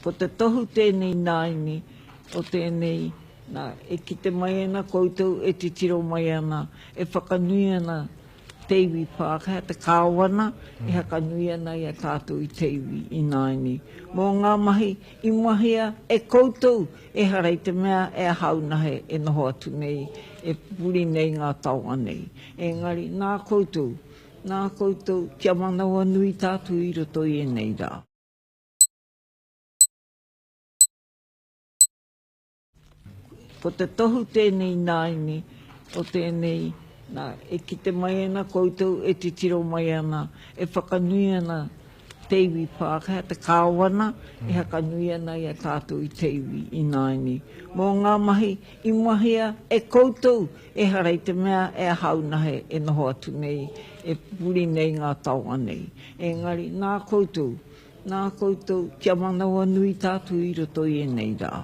Ko te tohu tēnei nāini o tēnei, nā, e kite mai ana koutou, e titiro mai ana, e whakanui ana te iwi Pākehā, te Kāwana, e hakanui ana i a tātou i te iwi ināianei. Mō ngā mahi i mahia e koutou, ehara i te mea e ahau nahe e noho atu nei, e pupuri nei ngā taonga nei. Engari, nā koutou, nā koutou, kia manawanui tātou i roto i ēnei rā. Ko te tohu tēnei nāini o tēnei, nā, e kite mai ana koutou, e titiro mai ana, e whakanui ana te iwi Pākehā, te Kāwana, e hakanui ana i a tātou i te iwi ināianei. Mō ngā mahi i mahia e koutou, ehara i te mea e ahau nahe e noho atu nei, e pupuri nei ngā taonga nei. Engari, nā koutou, nā koutou, kia manawanui tātou i roto i ēnei rā.